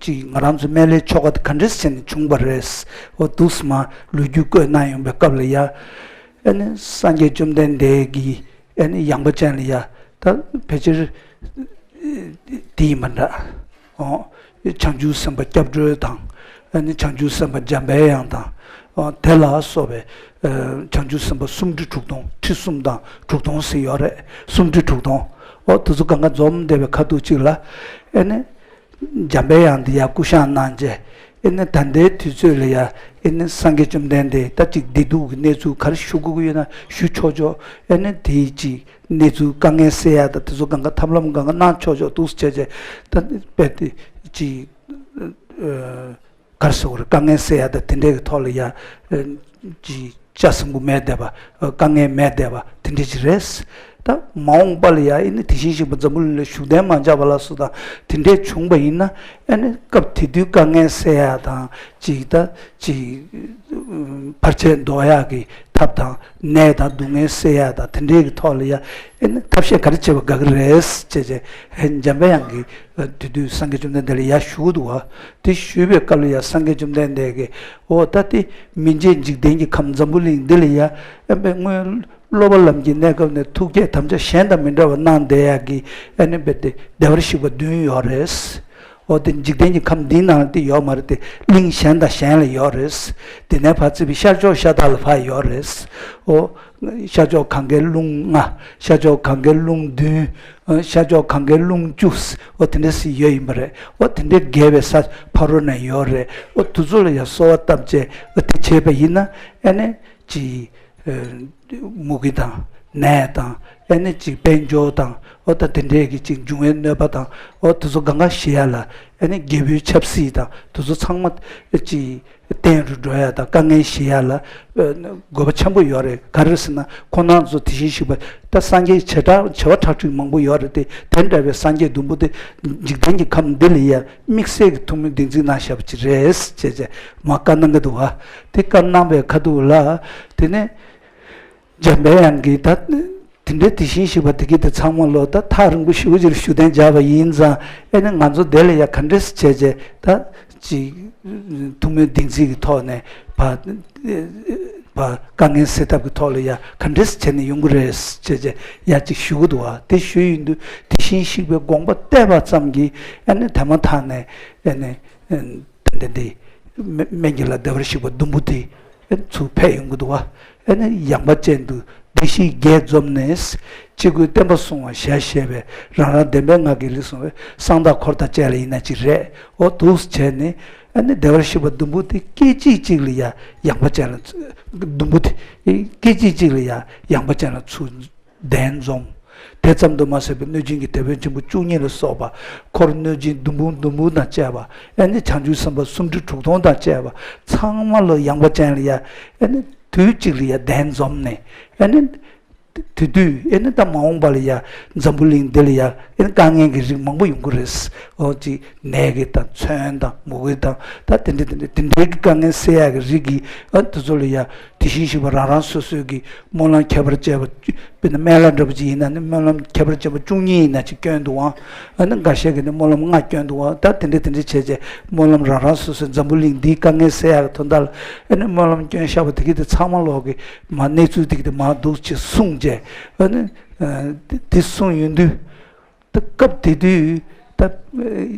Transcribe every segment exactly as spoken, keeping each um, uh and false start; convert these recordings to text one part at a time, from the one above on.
ཅིག་ང་རང་ཚོ་སྨན་བླའི་ཆོ་ག་དེ་ག་འདྲས་བྱས་ནས་བྱུང་བ་རེད། འོ་འདུག་སེ་མར་ལོ་རྒྱུས་བཀོད་གནང་ཡོང་པའི་སྐབས་ལ་ཡ། ཨ་ནི་སངས་རྒྱས་བཅོམ་ལྡན་འདས་ཀྱིས་ཨ་ནི་ཡངས་པ་ཅན་ལ་ཡ་ད་ཕལ་ཆེར་དེ་ཡིན་པ་འདྲ། འོ་བྱང་ཆུབ་སེམས་དཔའ་སྐྱབས་གྲོལ་དང་། ཨ་ནི་བྱང་ཆུབ་སེམས་དཔའ་འཇམ་པའི་དབྱངས་དང་། འོ་དེ་ལ་སོགས་པའི་ཨ་བྱང་ཆུབ་སེམས་དཔའ་སུམ་ཁྲི་དྲུག་སྟོང་། ཁྲི་གསུམ་དང་དྲུག་སྟོང་ཟེར་ཡོད་རེད། སུམ་ཁྲི་དྲུག་སྟོང་། འོ་དེ་ཚོ་གང་ག་འཛོམས་བསྡད་པའི་ཁ་ཐུག་ཅིག་ལ། ཨ་ནི། འཇམ་པའི་དབྱངས་འདི་ཡར་སྐུ་བཞེངས་གནང་རྗེས། ཨེ་ནི་ད་ལྟའི་དུས་ཚོད་ལ་ཡ། ཨེ་ནི་སངས་རྒྱས་བཅོམ་ལྡན་འདས་ད་ཅིག་བདེ་སྡུག་གི་གནས་ཚུལ་ག་རེ་ཞུ་དགོས་ཀྱི་ཡོད་ན་ཞུ་ཆོག་ཆོག་ཨེ་ནི་དེའི་ཅིག་གནས་ཚུལ་དཀའ་ངལ་སེལ་ཡ་ད་དེ་ཚོ་གང་ག་ཐབས་ལམ་གང་ག་གནང་ཆོག་ཆོག་འདུག་སེ་བྱས་བྱས། ད་དཔེ་དེ་ཅིག་ཨ། ག་རེ་ཟེར་དགོས་རེད། དཀའ་ངལ་སེལ་ཡ་ད་དེ་འདྲའི་གི་ཐོག་ལ་ཡ། ཨ། ཅིག་ལྕགས་སྲིན་པོ་མེད་བསྡད་པ། དཀའ་ངལ་མེད་བསྡད་པ་དེ་འདྲ་ཅིག་རེད། ད་མ་འོངས་པ་ལ་ཡ་ཨེ་ནི་དེ་བཞིན་གཤེགས་པ་འཛམ་བུ་གླིང་ལ་བཞུགས་གདན་མ་འཇགས་པ་ལ་སོགས་དང་དེ་འདྲ་བྱུང་བ་ཡིན་ན། ཨེ་ནི་སྐབས་དེ་དུས་དཀའ་ངལ་སེལ་ཡ་དང་ཅིག་ད་ཅིག་བར་ཆད་ཟློག་ཡ་གི་ཐབས་དང་། ནད་དང་སྡུག་བསྔལ་སེལ་ཡ་དང་དེ་འདྲའི་གི་ཐོག་ལ་ཡ་ཨེ་ནི་ཐབས་ཤེས་ག་རེ་བྱེད་པ་དགའ་གི་རེད་ཅེས་བྱས། ཨེ་འཇམ་པའི་དབྱངས་ཀྱིས་དེ་དུས་སངས་རྒྱས་བཅོམ་ལྡན་འདས་ལ་ཡ་ཞུ་གི་འདུག་བ། དེ་ཞུས་པའི་སྐབས་ལ་ཡ་སངས་རྒྱས་བཅོམ་ལྡན་འདས་ཀྱིས། འོ་ད་དེ་མི་མཇེད་འཇིག་རྟེན་གྱི་ཁམས་འཛམ་བུ་གླིང་འདི་ལ་ཡ། ཨེ་ནི་སྔོན་སློབ་པ་ལམ་གྱི་གནས་སྐབས་ནས་ཐུགས་བསྐྱེད་དམ་བཅའ་གཞན་དང་མི་འདྲ་བ་གནང་བསྡད་ཡག་གི་ཨེ་ནི་དཔེ་དེ་བདེ་བར་གཤེགས་པ་བདུན་ཡོད་རེད། འོ་དེ་འཇིག་རྟེན་གྱི་ཁམས་འདིའི་ནང་ལ་དེ་ཡོད་མ་རེད་དེ། གླིང་གཞན་དང་གཞན་ལ་ཡོད་རེད། དེ་ནས་ཕར་བརྩིས་པའི་ཤར་ཕྱོགས་ཤ་སྟག་ལ་ཕར་ཡོད་རེད། འོ། ཤར་ཕྱོགས་གངྒཱའི་ཀླུང་ལྔ། ཤར་ཕྱོགས་གངྒཱའི་ཀླུང་བདུན། ཨ། ཤར་ཕྱོགས་གངྒཱའི་ཀླུང་བཅུ། འོ་དེ་འདྲ་ཞིག་ཡོད་ཡིན་པ་རེད། འོ་དེ་འདྲའི་བརྒལ་བའི་ས་ཕ་རོལ་ན་ཡོད་རེད། འོ་དེ་ཚོ་ལ་ཡང་གསོལ་བ་བཏབ་བྱས། འོ་དེ་བྱས་པ་ཡིན་ན་ཨེ་ནི་ཅིག་ཨ། མུ་གེ་དང་ནད་དང་། ཨེ་ནི་ཅིག་དཔལ་འབྱོར་དང་། འོ་ད་དེ་འདྲའི་གི་ཅིག་འབྱུང་བའི་གནོད་པ་དང་། འོ་དེ་ཚོ་གང་ག་ཞི་ཡ་ལ། ཨེ་ནི་རྒྱལ་པོའི་ཆབ་སྲིད་དང་དེ་ཚོ་ཚང་མ་ཅིག་བརྟན་རུ་འགྲོ་ཡ་དང་དཀའ་ངལ་ཞི་ཡ་ལ། ཨ། དགོས་པ་ཆེན་པོ་ཡོད་རེད། ག་རེ་ཟེར་ན་ཁོང་རྣམ་ཚོ་དེ་བཞིན་གཤེགས་པ་ད་སངས་རྒྱས་བྱེ་བྲག་བྱེ་བ་ཁྲག་ཁྲིག་མང་པོ་ཡོད་རེད་དེ། དེ་འདྲ་བའི་སངས་རྒྱས་བདུན་པོ་དེ་འཇིག་རྟེན་གྱི་ཁམས་འདི་ལ་ཡ་དམིགས་བསལ་གྱི་ཐུགས་སྨོན་བདེན་ཚིག་གནང་བཞག་པ་ཅིག་རེད་ཅེས་བྱས་མར་བཀའ་གནང་གི་འདུག་བ། དེ་བཀའ་གནང་བའི་ཁ་ཐུག་ལ། དེ་ནས་འཇམ་པའི་དབྱངས་ཀྱིས་ད་དེ་འདྲའི་དེ་བཞིན་གཤེགས་པ་དེ་གྱིས་དེ་ཚང་མ་ལོ་ད་ཐག་རིང་པོ་ཞེ་པོ་ཅིག་ལ་བཞུགས་གདན་འཇགས་པ་ཡིན་ཙང་། ཨེ་ནི་ང་ཚོ་དེ་ལ་ཡ་ག་འདྲས་བྱས་བྱས་ད། ཅིག་ཐུགས་སྨོན་བདེན་ཚིག་གི་ཐོག་ནས་ཕར་ཕར་དཀའ་ངལ་སེལ་ཐབས་ཀྱི་ཐོག་ལ་ཡ་ག་འདྲས་བྱས་ནས་ཡོང་གི་རེད་ཅེས་བྱས་ཡ་ཅིག་ཞུ་གི་འདུག་བ། དེ་ཞུས་ཡོང་དུས་དེ་བཞིན་གཤེགས་པའི་དགོངས་པ་གཏད་པ་ཙམ་གྱིས་ཨ་ནི་དེ་མ་ཐག་ནས་ཨ་ནི་ད་ལྟ་འདི་སྨན་གྱི་བླ་བདེ་བར་གཤེགས་པ་བདུན་པོ་དེ་ཚུར་ཕེབས་ཡོང་གི་འདུག་བ། ཨ་ནི་ཡངས་པ་ཅན་དུ་བདེ་གཤེགས་བརྒྱད་འཛོམས་ནས། སྤྱི་སྒོས་བསྟན་པ་སྲུང་བར་ཞལ་བཞེས་པའི་རང་རང་བདེན་པའི་ངག་གི་རིགས་སུ་གསང་བདག་འཁོར་དང་བཅས་ལ་ཡིན་ན་ཅིག་རེད། འོ་འདུག་སེ་བྱས་ནས་ཨ་ནི་བདེ་བར་གཤེགས་པ་བདུན་པོ་དེ་སྐད་ཅིག་གཅིག་ལ་ཡ་ཡངས་པ་ཅན་ལ་ཚུར། བདུན་པོ་དེ་སྐད་ཅིག་གཅིག་ལ་ཡ་ཡངས་པ་ཅན་ལ་ཚུར་གདན་འཛོམས། དེ་ཙམ་དུ་མ་ཟད་པའི་གནོད་སྦྱིན་གྱི་དེད་དཔོན་ཆེན་པོ་བཅུ་གཉིས་ལ་སོགས་པ། འཁོར་གནོད་སྦྱིན་བདུན་འབུམ་བདུན་འབུམ་དང་བཅས་པ། ཨ་ནི་བྱང་ཆུབ་སེམས་དཔའ་སུམ་ཁྲི་དྲུག་སྟོང་དང་བཅས་པ་ཚང་མ་ལ་ཡངས་པ་ཅན་ལ་ཡ། ཨ་ནི་དུས་གཅིག་ལ་ཡ་གདན་འཛོམས་ནས། ཨ་ནི་དེ་དུས་ཨེ་ནི་ད་མ་འོངས་པ་ལ་ཡ་འཛམ་བུ་གླིང་འདི་ལ་ཡ་ཨེ་ནི་དཀའ་ངལ་གྱི་རིགས་མང་པོ་ཡོང་གི་རེད། འོ་ཅིག་ནད་ཀྱི་དང་མཚོན་དང་མུ་གེ་དང་ད་དེ་འདྲ་དེ་འདྲ་དེ་འདྲའི་གི་དཀའ་ངལ་སེལ་ཡག་གི་རིགས་ཀྱི་ཨ་དེ་ཚོ་ལ་ཡ་དེ་བཞིན་གཤེགས་པ་རང་རང་སོ་སོའི་གི་སྨོན་ལམ་ཁྱད་པར་ཅན་པ། དཔེར་ན་སྨན་བླ་འདྲ་པོ་ཅིག་ཡིན་ན་ནི་སྨོན་ལམ་ཁྱད་པར་ཅན་པ་བཅུ་གཉིས་ཡིན་ན་ཅིག་བསྐྱོན་འདུག་ཨང་། ཨ་ནི་འགའ་ཤས་ཀྱིས་ནི་སྨོན་ལམ་ལྔ་བསྐྱོན་འདུག་ཨང་། ད་དེ་འདྲ་དེ་འདྲ་བྱས་བྱས་སྨོན་ལམ་རང་རང་སོ་སོའི་འཛམ་བུ་གླིང་འདིའི་དཀའ་ངལ་སེལ་ཡག་གི་དོན་དག་ལ་ཨ་ནི་སྨོན་ལམ་བསྐྱོན་བཞག་པ་དེ་གི་དེ་ཚང་མ་ལོག་གི་མ་གནས་ཚུལ་དེ་གི་དེ་མ་འདུག་ཅེས་གསུངས་བྱས། ཨ་ནི་ཨ་དེ་དེ་གསུངས་ཡོང་དུས། ད་སྐབས་དེ་དུས་ད་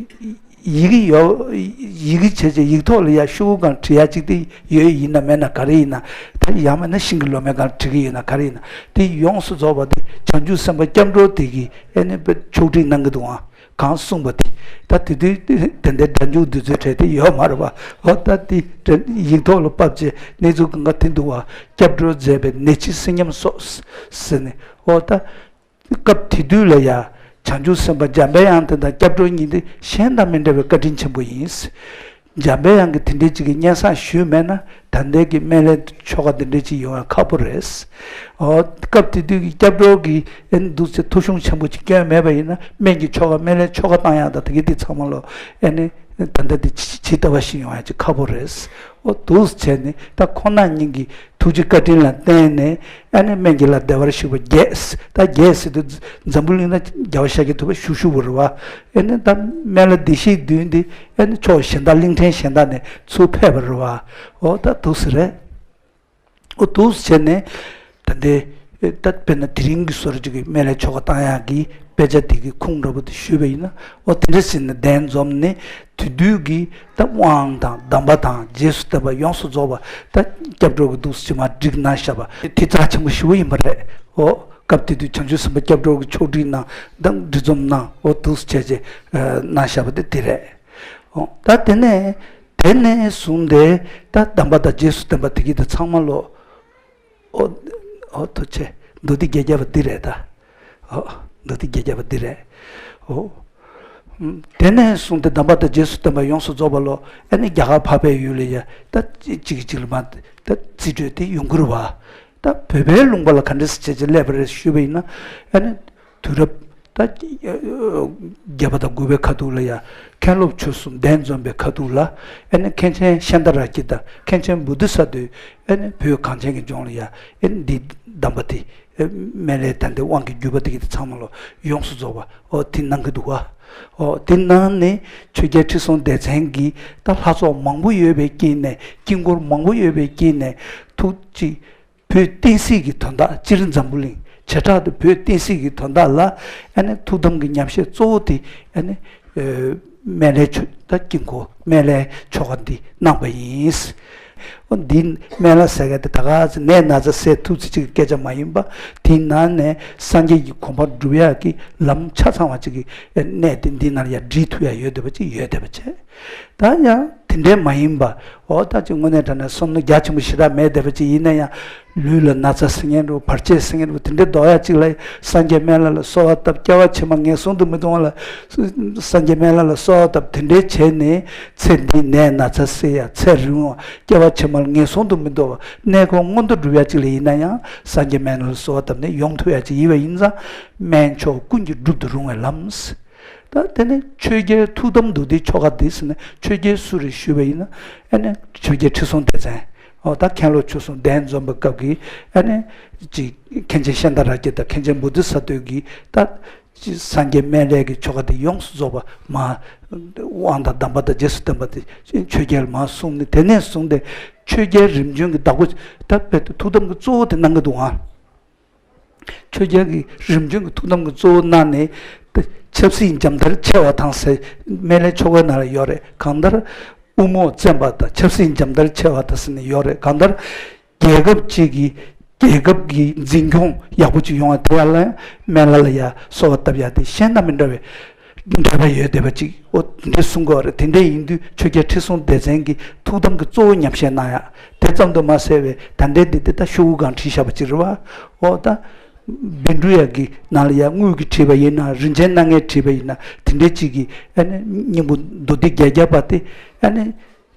ཡི་གེ་ཡོད། ཡི་གེ་བྱས་བྱས་ཡིག་ཐོག་ལ་ཡ་ཤོག་གུ་སྒང་བྲི་ཡ་གཅིག་དེ་ཡོད་ཡིན་ན་མེད་ན་ག་རེ་ཡིན་ན། ད་ཡང་མིན་ན་ཤིང་གི་ལོ་མའི་སྒང་བྲི་གི་ཡོད་ན་ག་རེ་ཡིན་ན། དེ་ཡོངས་སུ་རྫོགས་པ་དེ་བྱང་ཆུབ་སེམས་དཔའ་སྐྱབས་འགྲོ་དེ་གིས་ཨེ་ནི་དཔེ་ཕྱོགས་སྒྲིག་གནང་གི་འདུག་ཨང་། གང་གསུངས་པ་དེ། ད་དེ་དུས་དེ་འདྲའི་སྒྲ་འཇུག་འདི་ཚོའི་གྲས་དེ་ཡོད་མ་རེད་པ། འོ་ད་དེ་ཡིག་ཐོག་ལ་ཕབ་བྱས་གནས་ཚུལ་གང་ག་དེ་འདུག་བ། སྐྱབས་འགྲོ་མཛད་པའི་ནད་ཕྱིས་སེམས་ཉམས་སོགས་ཟེར་ནས། འོ་ད། སྐབས་དེ་དུས་ལ་ཡ། བྱང་ཆུབ་སེམས་དཔའ་འཇམ་པའི་དབྱངས་དེ་དང་སྐྱབས་འགྲོ་གཉིས་དེ་གཞན་དང་མི་འདྲ་བའི་བཀའ་དྲིན་ཆེན་པོ་ཡིན། འཇམ་པའི་དབྱངས་ཀྱིས་དེ་འདྲའི་ཅིག་གི་སྙན་སེང་ཞུས་མེད་ན། ད་ ད་ལྟའི་གི་སྨན་བླའི་ཆོ་ག་འདི་འདྲ་ཅིག་ཡོང་ཡ་ཁག་པོ་རེད། ཨོ། སྐབས་དེ་དུས་ཀྱི་སྐྱབས་འགྲོ་གི་ཨེ་འདུག་སེ་ཐུགས་གཞུང་ཆེན་པོ་ཅིག་བསྐྱོན་མེད་པ་ཡིན་ན། སྨན་གྱི་ཆོ་ག་སྨན་བླའི་ཆོ་ག་བཏང་ཡག་དང་དེ་གི་དེ་ཚང་མ་ལོ་ཨེ་ནི་ད་ལྟ་དེ་ཇི་ལྟ་བ་བཞིན་ཡོང་ཡ་ཅིག་ཁག་པོ་རེད། ཨོ། འདུག་སེ་བྱས་ནས་ད་ཁོང་རྣམ་གཉིས་ཀྱི་ཐུགས་རྗེ་བཀའ་དྲིན་ལ་བརྟེན་ནས་ཨ་ནི་སྨན་གྱི་བླ་བདེ་བར་གཤེགས་པ་བརྒྱད། ད་བརྒྱད་ཟེར་དུས་འཛམ་བུ་གླིང་ན་རྒྱལ་བ་ཤཱཀྱ་ཐུབ་པ་བཞུགས་བཞུགས་པ་རེད་བ། ཨེ་ནི་ད་སྨན་བླ་བདེ་གཤེགས་བདུན་འདི་ཨེ་ནི་ཕྱོགས་གཞན་དག་གླིང་ཕྲན་གཞན་དག་ནས་ཚུར་ཕེབས་པ་རེད་བ། ཨོ། ད་འདུག་སེ་རེད། ཨོ། འདུག་སེ་བྱས་ནས་ད་ལྟའི་ད་དཔེར་ན་དེ་རིང་གི་བཟོ་འདྲ་ཅིག་གི་སྨན་བླའི་ཆོ་ག་བཏང་ཡག་གི་དཔེ་ཆ་དེ་གི་ཁུངས་འདྲ་པོ་དེ་ཞུས་པ་ཡིན་ན། ཨོ། དེ་འདྲ་ཟེར་ནས་གདན་འཛོམས་ནས། དེ་དུས་ཀྱི་ད་དབང་དང་གདམས་པ་དང་རྗེས་སུ་བསྟན་པ་ཡོངས་སུ་རྫོགས་པ་ད་སྐྱབས་འགྲོ་གི་འདུག་སེ་ཅིག་མར་བསྒྲིགས་གནང་བཞག་པ་དེ་རྩ་ཆེན་པོ་ཞེ་པོ་ཡིན་པ་རེད། ཨོ། སྐབས་དེ་དུས་བྱང་ཆུབ་སེམས་དཔའ་སྐྱབས་འགྲོ་གི་ཆོག་བསྒྲིགས་གནང་དང་འདུ་འཛོམས་གནང་། ཨོ། འདུག་སེ་བྱས་བྱས་གནང་བཞག་པ་དེ་དེ་རེད། ཨོ། ད་དེ་ནས་དེ་ནས་བཟུང་སྟེ་ད་གདམས་པ་དང་རྗེས་སུ་བསྟན་པ་དེ་གི་དེ་ཚང་མ་ལོ། ཨོ། ཨོ། ཐུགས་རྗེ་ཆེ། མདོ་སྡེ་བརྒྱད་བརྒྱ་པ་འདི་རེད་ད། ཨོ། མདོ་སྡེ་བརྒྱད་བརྒྱ་པ་འདི་རེད། ཨོ། ཨུམ། དེ་ནས་བཟུང་སྟེ་གདམས་པ་དང་རྗེས་སུ་བསྟན་པ་ཡོངས་སུ་རྫོགས་པ་ལོ། ཨ་ནི་རྒྱ་གར་འཕགས་པའི་ཡུལ་ལ་ཡ་ད་གཅིག་གིས་གཅིག་ལ་མ་ད་རྩིས་སྤྲོད་དེ་ཡོང་གི་རེད་བ། ད་བོད་པའི་ལུང་པ་ལ་ག་འདྲ་སེ་བྱས་བྱས་སླེབས་པ་རེད་ཞུས་པ་ཡིན་ན། ཨ་ནི་དུས་རབས་ད་བརྒྱད་པ་དང་དགུ་པའི་ཁ་ཐུག་ལ་ཡ་མཁན་སློབ་ཆོས་གསུམ་གདན་འཛོམས་པའི་ཁ་ཐུག་ལ། ཨ་ནི་མཁན་ཆེན་ཤཱནྟ་རཀྵི་ཏ། མཁན་ཆེན་བོ་དྷི་ས་ཏྭས་ཨ་ནི་བོད་གངས་ཅན་གྱི་ལྗོངས་ལ་ཡ་ཨ་ནི་འདི་གདམས་པ་དེ། སྨན་བླའི་ད་ལྟའི་དབང་གི་བརྒྱུད་པ་དེ་གི་དེ་ཚང་མ་ལོ་ཡོངས་སུ་རྫོགས་པ། ཨོ། དེ་གནང་གི་འདུག་ག། ཨོ། དེ་གནང་ནས་ཆོས་རྒྱལ་ཁྲི་སྲོང་ལྡེ་བཙན་གྱིས་ད་ལྷ་ཚོགས་མང་པོ་ཡོད་པའི་དཀྱིལ་ནས། དཀྱིལ་འཁོར་མང་པོ་ཡོད་པའི་དཀྱིལ་ནས་ཐུགས་གཅིག་བོད་བསྟན་སྲིད་ཀྱི་དོན་དག་སྤྱིར་འཛམ་བུ་གླིང་བྱེ་བྲག་ཏུ་བོད་བསྟན་སྲིད་ཀྱི་དོན་དག་ལ་ཨ་ནི་ཐུགས་དམ་གྱི་ཉམས་བཞེས་གཙོ་བོ་དེ་ཨ་ནི་སྨན་བླའི་ཆོ་ད་དཀྱིལ་འཁོར་སྨན་བླའི་ཆོ་ག་འདི་གནང་པ་ཡིན། འོ། འདི་སྨན་བླ་ཟེར་མཁན་དེ་ད་ག་ཚོད་ནད་ན་ཚ་སེལ་ཐུབ་ཚེ་ཅིག་གི་སྐད་ཆ་མ་ཡིན་པ། དེའི་ནང་ནས་སངས་རྒྱས་ཀྱི་གོ་འཕང་སྒྲུབ་ཡག་གི་ལམ་ཆ་ཚང་བ་ཅིག་གི་གནད་དེ་འདི་ནང་ལ་ཡ་བསྒྲིལ་ཐུབ་ཡག་ཡོད་བསྡད་པ་ཅིག་ཡོད་བསྡད་པ་བྱས། ད་ཡང་དེ་འདྲའི་མ་ཡིན་པ། འོ། ད་ཅིག་དངོས་གནས་དྲང་གནས་བསམ་བློ་རྒྱ་ཆེན་པོ་ཞེ་དྲག་མེད་བསྡད་པ་ཅིག་ཡིན་ན་ཡང་། ལུས་ལ་ན་ཚ་སེལ་མཁན་འདྲ་བོ། བར་ཆད་སེལ་མཁན་འདྲ་བོ། དེ་འདྲའི་ལྡོག་ཡག་ཅིག་ལ་སངས་རྒྱས་སྨན་བླ་ལ་གསོལ་བ་བཏབ། སྐྱེ་བ་ཕྱི་མ་ངན་སོང་དུ་མི་ལྟུང་བ་ལ་སངས་རྒྱས་སྨན་བླ་ལ་གསོལ་བ་བཏབ། དེ་འདྲའི་བྱས་ནས་ཚེ་འདིའི་ནད་ན་ཚ་སེལ་ཡག་ཚེ་རིང་བ། སྐྱེ་བ་ཕྱི་མ་ལ་ངན་སོང་དུ་མི་ལྟུང་བ། གནས་སྐབས་མངོན་མཐོ་སྒྲུབ་ཡག་ཅིག་ལ་ཡིན་ན་ཡང་སངས་རྒྱས་སྨན་བླ་ལ་གསོལ་བ་བཏབ་ནས་ཡོང་ཐུབ་ཡག་ཅིག་ཡིན་པ་ཡིན་ཙང་། སྨན་མཆོག་ཀུན་གྱིས་བསྒྲུབ་ཏུ་རུང་བའི་ལམ། ད་དེ་ནས་ཆོས་རྒྱལ་ཐུགས་དམ་མདོ་སྡེའི་ཆོ་ག་འདི་ཟེར་ནས་ཆོས་རྒྱལ་སུ་རེད་ཞུས་པ་ཡིན་ན། ཨ་ནི་ཆོས་རྒྱལ་ཁྲི་སྲོང་ལྡེ་བཙན། འོ། ད་མཁན་སློབ་ཆོས་གསུམ་གདན་འཛོམས་པའི་སྐབས་ཀྱི་ཨ་ནི་ཅིག་མཁན་ཆེན་ཤཱནྟ་རཀྵི་ཏ། མཁན་ཆེན་བོ་དྷི་ས་ཏྭ་གིས་ད་ཅིག་སངས་རྒྱས་སྨན་བླའི་གི་ཆོ་ག་འདི་ཡོངས་སུ་རྫོགས་པ་མར་དབང་དང་གདམས་པ་དང་རྗེས་སུ་བསྟན་པ་དེ་ཆོས་རྒྱལ་ལ་མར་གསུངས་ནས། དེ་ནས་བཟུང་སྟེ་ཆོས་རྒྱལ་རིམ་བྱོན་གྱི་བདག་པོ་ད་དཔེ་ཐུགས་དམ་གྱི་གཙོ་བོ་དེ་གནང་གི་འདུག་ཨང་། ཆོས་རྒྱལ་གྱི་རིམ་བྱོན་གྱི་ཐུགས་དམ་གྱི་གཙོ་བོ་གནང་ནས། ཆབ་སྲིད་འཇམ་དར་ཆེ་བ་དང་ཟེར། སྨན་བླའི་ཆོ་གའི་ནང་ལ་ཡོད་རེད། གང་ལྟར་དབུ་རྨོག་བཙན་པ་དང་ཆབ་སྲིད་འཇམ་དར་ཆེ་བ་དང་ཟེར་ནས་ཡོད་རེད། གང་ལྟར་རྒྱལ་ཁབ་ཅིག་གི་རྒྱལ་ཁབ་ཀྱི་འཛིན་སྐྱོང་ཡག་པོ་ཅིག་ཡོང་བ་དེ་ཡག་ལ་ཡང་སྨན་བླ་ལ་ཡ་གསོལ་བ་བཏབ་ཡག་དེ་གཞན་དང་མི་འདྲ་བའི་འབྲེལ་བ་ཡོད་བསྡད་པ་ཅིག་འོ། དེ་འདྲས་གསུང་གི་ཡོད་རེད། དེ་འདྲས་ཡིན་དུས་ཆོས་རྒྱལ་ཁྲི་སྲོང་ལྡེ་བཙན་གྱི་ཐུགས་དམ་གྱི་གཙོ་བོ་ཉམས་བཞེས་གནང་ཡག་དེ་ཙམ་དུ་མ་ཟད་པའི་ད་ལྟའི་འདི་དེ་ད་ཤོག་གུ་སྒང་བྲིས་བཞག་པ་ཅིག་རེད་བ། འོ། ད་བཻ་ཌཱུརྱ་གི་ནང་ལ་ཡ་དངུལ་གྱིས་བྲིས་པ་ཡིན་ན། རིན་ཆེན་སྣ་ལྔས་བྲིས་པ་ཡིན་ན། དེ་འདྲས་ཅིག་གི་ཨ་ནི་སྙིང་པོ་མདོ་སྡེ་བརྒྱད་བརྒྱ་པ་དེ་ཨ་ནི་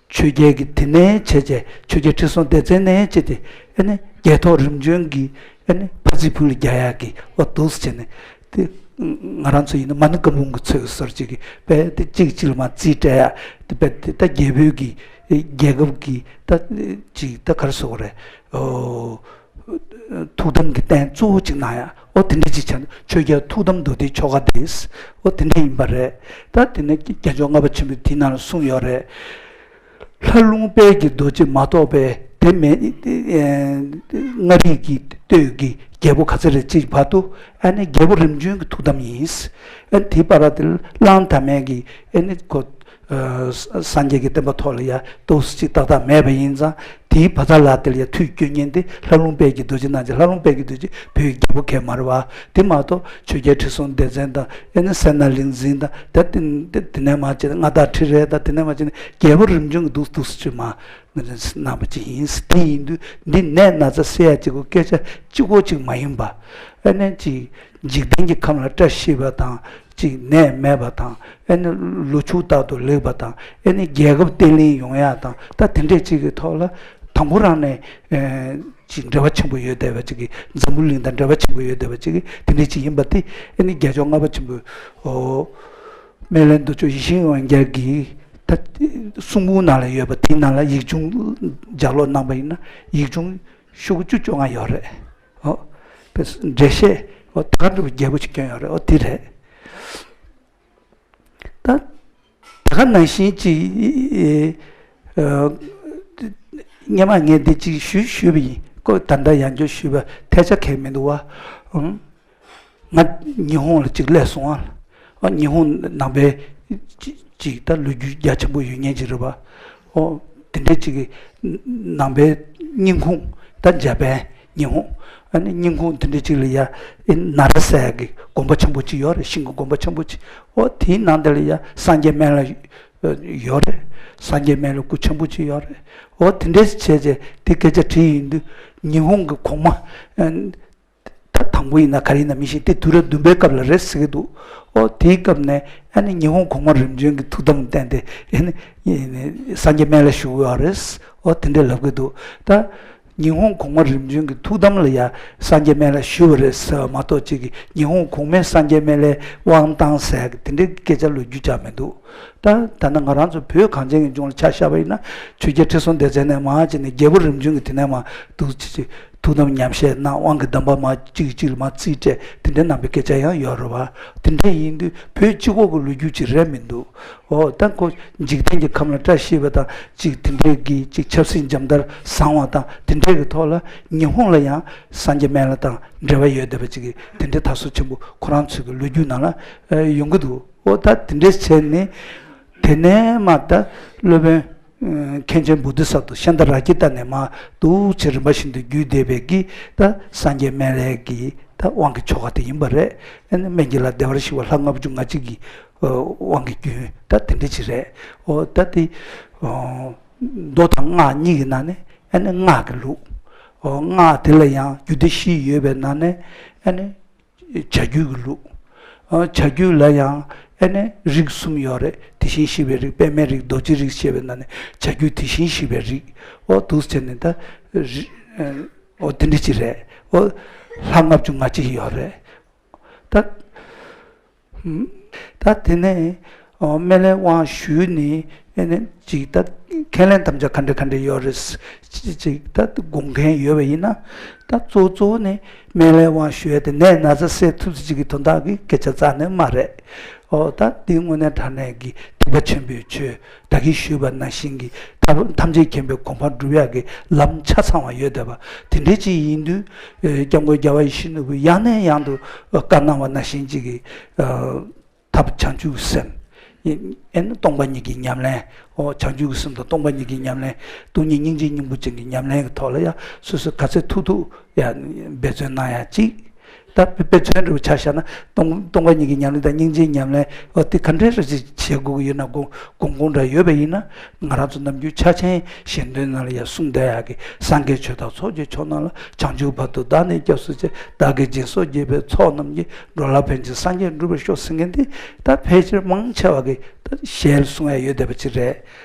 ཆོས་རྒྱལ་གྱི་དེ་ནས་བྱས་བྱས། ཆོས་རྒྱལ་ཁྲི་སྲོང་ལྡེ་བཙན་ནས་བྱས་ཏེ་ཨ་ནི་རྒྱལ་ཐོག་རིམ་བྱོན་གྱི་ཨ་ནི་ཕ་རྫིག་ཕུག་ལ་རྒྱག་ཡག་གི། འོ། འདུག་སེ་བྱས་ནས་དེ་ང་རང་ཚོ་ཡིན་ན་མ་ཎི་བཀའ་འབུམ་གྱི་ཚུལ་བཟོ་འདྲ་ཅིག་གི་དཔེ་དེ་གཅིག་གཅིག་ལ་མར་རྩིས་སྤྲད་ཡག་དེ། དཔེ་དེ་ད་རྒྱལ་པོའི་གི་རྒྱལ་ཁབ་ཀྱི་ད་ཅིག་ད་ག་རེ་ཟེར་དགོས་རེད། འོ། ཐུགས་དམ་གྱི་རྟེན་གཙོ་བོ་ཅིག་གནང་ཡག་འོ། དེ་འདྲ་ཅིག་བྱས་ན་ཆོས་རྒྱལ་ཐུགས་དམ་མདོ་སྡེའི་ཆོ་ག་དེ། འོ། དེ་འདྲ་ཡིན་པ་རེད། ད་དེ་ནས་རྒྱལ་མཆོག་ལྔ་པ་ཆེན་པོས་དེའི་ནང་ལ་གསུངས་ཡོད་རེད། ལྷ་ལུང་དཔལ་གྱི་རྡོ་རྗེ་མ་གཏོགས་པའི་དེ་མིན། ཨེ། མངའ་རིས་ཀྱི་སྟོད་ཀྱི་རྒྱལ་པོ་ག་ཚོད་རེད་ཅིག་བར་དུ་ཨ་ནི་རྒྱལ་པོ་རིམ་བྱོན་གྱི་ཐུགས་དམ་ཡིན། ཨ་ནི་དེའི་བར་དེ་གླང་དར་མས་ཀྱི་ཨ་ནི་ཁོ། ཨ། སངས་རྒྱས་ཀྱི་བསྟན་པ་ཐོག་ལ་ཡ་ཏོག་ཙམ་ཅིག་ཏག་ཏག་མེད་པ་ཡིན་ཙང་། དེའི་བ་ཚ་ལ་དེ་ལ་ཡ་མཐུ་སྐྱོན་མཁན་དེ་ལྷ་ལུང་དཔལ་གྱི་རྡོ་རྗེ་གནང་བྱས། ལྷ་ལུང་དཔལ་གྱི་རྡོ་རྗེ་བོད་ཀྱི་རྒྱལ་པོ་གང་ཡང་མ་རེད་བ། དེ་མ་གཏོགས་ཆོས་རྒྱལ་ཁྲི་སྲོང་ལྡེ་བཙན་དང་། ཨ་ནི་སད་ན་ལེགས་འཛིན་དང་། ད་དེ་དེ་དེ་ནས་མར་བྱས་ནས་མངའ་བདག་ཁྲི་རལ་དང་། དེ་ནས་མར་བྱས་ནས་རྒྱལ་པོ་རིམ་བྱོན་གྱི་འདུག་འདུག་སེ་ཅིག་མར་གནང་བ་ཅིག་ཡིན། དེ་ཡིན་དུས་འདི་ནད་ན་ཚ་སེལ་ཡག་ཅིག་གི་སྐད་ཆ་གཅིག་པོ་ཅིག་མ་ཡིན་པ། ཨ་ནི་ཅིག་འཇིག་རྟེན་གྱི་ཁམས་ལ་བཀྲ་ཤིས་པ་དང་། ཅིག་ནད་མེད་པ་དང་། ཨ་ནི་ལོ་ཕྱུགས་རྟག་ཏུ་ལེགས་པ་དང་། ཨ་ནི་རྒྱལ་ཁབ་བརྟན་ལྷིང་ཡོང་ཡག་དང་། ད་དེ་འདྲས་ཅིག་གི་ཐོག་ལ་ དང་པོ་རང་ནས་ཅིག་འབྲེལ་བ་ཆེན་པོ་ཡོད་བསྡད་པ་ཅིག་གི། འཛམ་བུ་གླིང་དང་འབྲེལ་བ་ཆེན་པོ་ཡོད་བསྡད་པ་ཅིག་གི་དེ་འདྲ་ཅིག་ཡིན་པ་དེ། ཨ་ནི་རྒྱལ་མཆོག་ལྔ་པ་ཆེན་པོ་སྨན་བླའི་མདོ་ཆོག་ཡིད་བཞིན་དབང་རྒྱལ་གྱི་ད་གསུང་འབུམ་ནང་ལ་ཡོད་པ་དེའི་ནང་ལ་ཡིག་ཆུང་ལྗགས་ཀློག་གནང་པ་ཡིན་ན་ཡིག་ཆུང་ཤོག་གུ་བཅུ་བཅོ་ལྔ་ཡོད་རེད། ཨོ། འགྲེལ་བཤད་ཨོ་ད་ག་འདྲ་བའི་རྒྱས་པོ་ཞིག་བསྐྱོན་ཡོད་རེད། ཨོ་དེ་རེད། ད་ད་ག་ནང་བཞིན་ཅིག་ཨ། སྔན་མ་ངས་འདི་ཅིག་ཞུས་ཞུས་པ་ཡིན། ཁོ་ད་ལྟ་ཡང་བསྐྱར་ཞུས་པ་ཐལ་ཆ་ཁེལ་མི་འདུག་བ། ཨང་། ང་ཉི་ཧོང་ལ་ཅིག་སླེབས་སོང་ཨ། ཨ་ཉི་ཧོང་ནང་པའི་ཅིག་ཅིག་ད་ལོ་རྒྱུས་རྒྱ་ཆེན་པོ་ཡོད་མཁན་ཅིག་རེད་པ། ཨོ་དེ་འདྲའི་ཅིག་གི་ནང་པའི་རྙིང་ཁུངས་ད་འཇར་པན་ཉི་ཧོང་། ཨ་ནི་རྙིང་ཁུངས་དེ་འདྲའི་ཅིག་ལ་ཡ་ཨེ་ན་ར་ཟེར་ཡ་གི་དགོན་པ་ཆེན་པོ་ཅིག་ཡོད་རེད། ཤིང་གི་དགོན་པ་ཆེན་པོ་ཅིག་ཨོ་དེའི་ནང་དེ་ལ་ཡ་སངས་རྒྱས་སྨན་བླ་ཡོད་རེད། སངས་རྒྱས་སྨན་བླའི་སྐུ་ཆེན་པོ་ཅིག་ཡོད་རེད། ཨོ་དེ་འདྲས་བྱས་བྱས་དེ་སྐད་ཆ་དྲིས་ཡིན་དུས་ཉི་ཧོང་གི་གོང་མ་ཨ། ད་དང་པོ་ཡིན་ན་ག་རེ་ཡིན་ན་མི་ཤེས། དེ་དུས་རབས་བདུན་པའི་སྐབས་ལ་རེད་ཟེར་གྱི་འདུག་ཨོ་དེའི་སྐབས་ནས་ཨ་ནི་ཉི་ཧོང་གོང་མ་རིམ་བྱོན་གྱི་ཐུགས་དམ་བསྟན་ཏེ་ཨ་ནི་སངས་རྒྱས་སྨན་བླ་ཞུ་གི་ཡོད་རེད། ཨོ་དེ་འདྲས་ལབ་ཀྱི་འདུག་ད་ཉི་ཧོང་གོང་མ་རིམ་བྱོན་གྱི་ཐུགས་དམ་ལ་ཡ་སངས་རྒྱས་སྨན་བླ་ཞུ་བ་རེད་ཟེར་བ་མ་གཏོགས་ཅིག་གི་ཉི་ཧོང་གོང་མས་སངས་རྒྱས་སྨན་བླའི་དབང་བཏང་ཟེར་གྱི་དེ་འདྲའི་སྐད་ཆ་ལོ་རྒྱུས་ཅང་མི་འདུག་ད་ད་ནི་ང་རང་ཚོ་བོད་གངས་ཅན་གྱི་ལྗོངས་ལ་ཆ་བཞག་པ་ཡིན་ན་ཆོས་རྒྱལ་ཁྲི་སྲོང་ལྡེ་བཙན་ནས་མར་བྱས་ནས་རྒྱལ་པོ་རིམ་བྱོན་གྱི་དེ་ནས་མར་འདུག་ཅིག་ཅིག་ཐུགས་དམ་ཉམས་བཞེས་གནང་། དབང་གི་གདམས་པ་མར་གཅིག་གཅིག་ལ་མར་རྩིས་སྤྲད་དེ་འདྲའི་གནང་པའི་སྐད་ཆ་ཡང་ཡོད་རེད་བ། དེ་འདྲ་ཡིན་དུས་བོད་གཅིག་པོ་གི་ལོ་རྒྱུས་ཅིག་རེད་མི་འདུག་ཨོ་ད་ཁོ་འཇིག་རྟེན་གྱི་ཁམས་ལ་བཀྲ་ཤིས་པ་དང་ཅིག་དེ་འདྲའི་གི་ཅིག་ཆབ་སྲིད་འཇམ་ཐལ་བཟང་བ་དང་དེ་འདྲའི་གི་ཐོག་ལ་ཉི་ཧོང་ལ་ཡང་སངས་རྒྱས་སྨན་བླ་དང་འབྲེལ་བ་ཡོད་བསྡད་པ་ཅིག་གི་དེ་འདྲའི་དར་སྲོལ་ཆེན་པོ་ཁོ་རང་ཚོའི་གི་ལོ་རྒྱུས་ནང་ལ་ཡོང་གི་འདུག་ཨོ་ད་དེ་འདྲས་བྱས་ནས་དེ་ནས་མར་ད་སློབ་དཔོན་མཁན་ཆེན་བོ་དྷི་ས་ཏྭ་ཤཱནྟ་ར་ཙི་ཏ་ནས་མར་འདུག་བྱས་རིམ་པ་བཞིན་དུ་བརྒྱུད་བསྡད་པའི་གི་ད་སངས་རྒྱས་སྨན་བླའི་གི་ད་དབང་གི་ཆོ་ག་དེ་ཡིན་པ་རེད། ཨ་ནི་སྨན་གྱི་བླ་བདེ་བར་གཤེགས་པ་ལྷ་ལྔ་བཅུ་ང་གཅིག་གི་དབང་གི་རྒྱུན་ད་དེ་འདྲ་ཅིག་རེད། ཨོ་ད་དེ་མདོ་དང་སྔགས་གཉིས་ཀྱི་ནང་ནས་ཨ་ནི་སྔགས་ཀྱི་ལུགས། ཨོ་སྔགས་དེ་ལ་ཡང་རྒྱུད་སྡེ་བཞི་ཡོད་པའི་ནང་ནས་ཨ་ནི་བྱ་རྒྱུད་ཀྱི་ལུགས། ཨ་བྱ་རྒྱུད་ལ་ཡང་ཨ་ནི་རིགས་གསུམ་ཡོད་རེད། དེ་བཞིན་གཤེགས་པའི་རིགས། པདྨའི་རིགས། རྡོ་རྗེའི་རིགས་ཞེས་པའི་ནང་ནས་བྱ་རྒྱུད་དེ་བཞིན་གཤེགས་པའི་རིགས། ཨོ་འདུག་བྱས་ནས་ད་རི་ཨོ་དེ་འདྲ་ཅིག་རེད། ཨོ་ལྷ་ལྔ་བཅུ་ང་གཅིག་ཡོད་རེད། ད་ད་དེ་ནས་ཨོ་སྨན་བླའི་དབང་ཞུས་ནས་ཨ་ནི་ཅིག་ད་ཁས་ལེན་དམ་བཅའ་ག་འདྲ་ག་འདྲ་ཡོད་རེད། ཅིག་ཅིག་ད་དགོངས་མཁན་ཡོད་པ་ཡིན་ན་ད་གཙོ་བོ་གཙོ་བོ་ནི་སྨན་བླའི་དབང་ཞུ་ཡ་དེ་ནད་ན་ཚ་སེལ་ཐུབ་ཚུལ་ཅིག་གི་དོན་དག་གི་སྐད་ཆ་རྩ་ནས་མ་རེད། ཨོ་ད་འདི་དངོས་གནས་དྲང་གནས་ཀྱི་ཐེག་པ་ཆེན་པོའི་ཆོས་ད་གིན་ཞུས་པ་ནང་བཞིན་གྱི་ཐབས་ཐམས་ཅད་མཁྱེན་པའི་གོ་འཕང་སྒྲུབ་ཡག་གི་ལམ་ཆ་ཚང་བ་ཡོད་བསྡད་པ་དེ་འདྲའི་ཅིག་ཡིན་དུས་ཨེ་སྐྱབས་མགོན་རྒྱལ་བ་ཡིད་བཞིན་ནོར་བུས་ཡང་ནས་ཡང་དུ་བཀའ་གནང་བ་ནང་བཞིན་ཅིག་གི་ཨ་ཐབས་བྱང་ཆུབ་སེམས། ཨེ་ནི་སྟོང་པ་ཉིད་ཀྱི་ཉམས་ལེན། ཨོ་བྱང་ཆུབ་ཀྱི་སེམས་དང་སྟོང་པ་ཉིད་ཀྱི་ཉམས་ལེན། སྟོང་ཉིད་སྙིང་རྗེ་སྙིང་པོ་ཅན་གྱི་ཉམས་ལེན་གྱི་ཐོག་ལ་ཡང་སོ་སོས་ག་ཚོད་ཐུབ་ཐུབ་ཡང་འབད་བརྩོན་གནང་ཡག་ཅིག་ད་དཔེ་དཔེ་མཚོན་འདྲ་བོ་ཆ་བཞག་ན་སྟོང་སྟོང་པ་ཉིད་ཀྱི་ཉམས་ལེན་དང་སྙིང་རྗེའི་ཉམས་ལེན་ཨོ་དེ་ག་འདྲས་རེ་ཅིག་བྱེད་དགོས་ཀྱི་ཡོད་ན་དགོངས་དགོངས་དགོངས་འདྲ་ཡོད་པ་ཡིན་ན་ང་རང་ཚོ་ནམ་རྒྱུན་ཕྱག་ཆེན་ཞལ་འདོན་ནང་ལ་ཡང་གསུངས་བསྡད་ཡག་གི་སངས་རྒྱས་ཆོས་དང་ཚོགས་ཀྱི་མཆོག་རྣམས་ལ། བྱང་ཆུབ་བར་དུ་བདག་ནི་སྐྱབས་སུ་མཆི། བདག་གིས་སྦྱིན་སོགས་བགྱིས་པའི་ཚོགས་རྣམས་ཀྱིས། འགྲོ་ལ་ཕན་ཕྱིར་སངས་རྒྱས་འགྲུབ་པར་ཤོག་ཟེར་མཁན་དེ་ད་ཕལ་ཆེར་མང་ཆེ་བ་གིས་ད་ཞལ་གསུང་ཡ་ཡོད་བསྡད་པ་ཅིག་རེད།